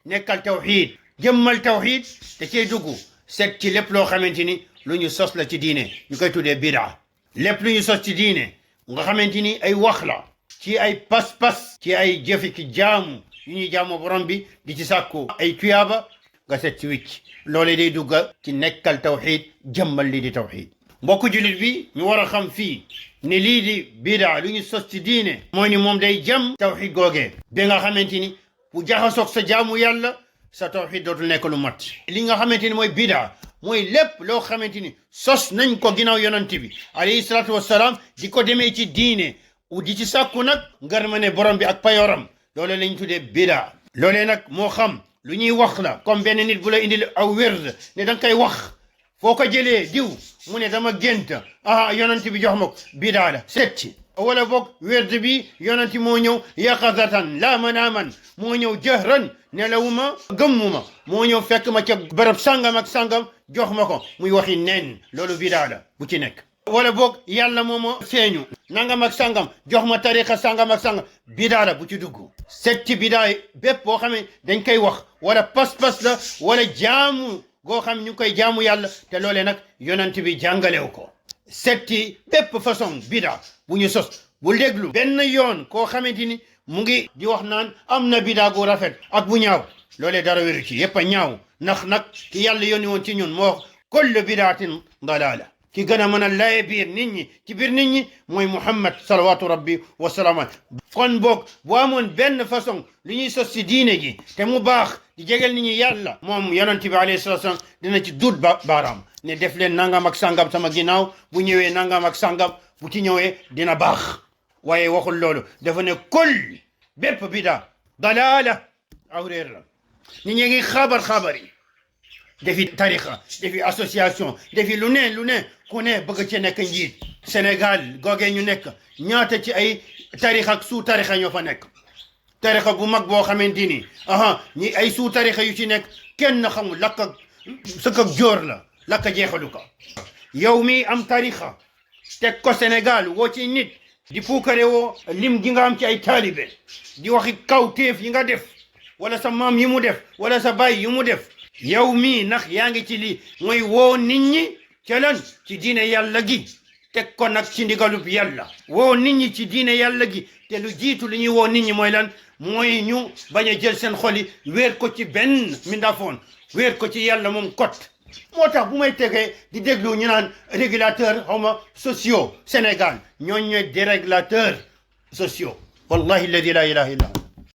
nekkal tawxiid jëmmal tawxiid te cay dugg set ci lépp loo xamante ni lu ñu sos la ci diine ñu koy tuddee bidaa lépp lu ñu sos ci diine nga xamante ni ay wax la ci ay pas-pas ci ay jëfi ki jaamu yu ñuy jaamu borom bi di ci sàkku ay tuyaaba nga set ci wicc loolee day dugga ci nekkal tawxiid jëmmal lii di tawxiid mbokku jullit bi ñu war a xam fii ne lii di bidaa lu ñu sos ci diine mooy ni moom day jëm tawxiid googee ba nga xamante ni bu jaxasoog sa jaamu yàlla sa tawxiid dootul nekk lu mat li nga xamante ni mooy bidaa mooy lépp loo xamante ni sos nañ ko ginnaaw yonent bi alayhi salaatu wassalaam di ko demee ci diine di ci sàkku nag ngërmande borom bi ak payoram loolee lañ tuddee bidaa loolee nag moo xam lu ñuy wax la comme benn nit bu la indil aw wérd ne da nga koy wax foo ko jëlee diw mu ne dama gént yonent bi jox ma ko bidaa la setti wala boog wérd bi yonent moo ñëw yaqazatan laa manaaman moo ñëw jëhran nelawuma gëmmuma moo ñëw fekk ma ca barab sangam ak sangam jox ma ko muy waxi nen loolu bidaa la bu ci nekk wala boog yàlla moo ma feeñu nangam ak sangam jox ma tariqa sangam ak sangam bidaa la bu ci dugg setti bidaa bépp boo xam ne dañ koy wax wala pas-pas la wala jaamu goo xam ñu koy jaamu yàlla te loolee nag yonent bi jàngalew ko setti bépp façon bidaa bu ñu sos bu déglu benn yoon koo xamante ni mu ngi di wax naan am na bidaa gu rafet ak bu ñaaw loolee dara wéru ci yépp a ñaaw ndax nag ki yàlla yónni woon ci ñun moo wax kullu bidaatin dalaala ki gën a mën a laye biir nit ñi ci biir nit ñi mooy Muhammad salawatu rabbi wa salaam kon boog bu amoon benn façon lu ñuy sos ci diine ji te mu baax di jegel nit ñi yàlla moom yonent bi alayhi salatu wasalam dina ci dut baaraam ne def leen nangam ak sangam sama ginnaaw bu ñëwee nangam ak sangam bu ci ñëwee dina baax waaye waxul loolu dafa ne kul bépp bida dalaala aw réer la nit ñi ngi xabar yi defi tariqa defi association defi lu ne ku ne bëgg ci nekk njiit Sénégal googee ñu nekk ñaata ci ay tariqa ak suu tariqa ñoo fa nekk tariqa bu mag boo xamante ni ñi ay suu tariqa yu ci nekk kenn xamul lakk ak sëkk ak jóor la lakk jeexalu ko yow mi am tariqa teg ko Sénégal woo ci nit di puukare woo lim gi nga am ci ay taalibe di waxi kaw téef yi nga def wala sa maam yi mu def wala sa baay yi mu def yow mii ndax yaa ngi ci lii mooy woo nit ñi ca lan ci diine yàlla gi teg ko nag ci ndigalub yàlla woo nit ñi ci diine yàlla gi te lu jiitu li ñuy woo nit ñi mooy lan mooy ñu bañ a jël seen xol yi wéer ko ci benn mindafoon wéer ko ci yàlla moom kot moo tax bu may tegee di déglu ñu naan régulateur xawma sociaux Sénégal ñooñ ñooy dérégulateur sociaux wallahi alladi la ilaha illa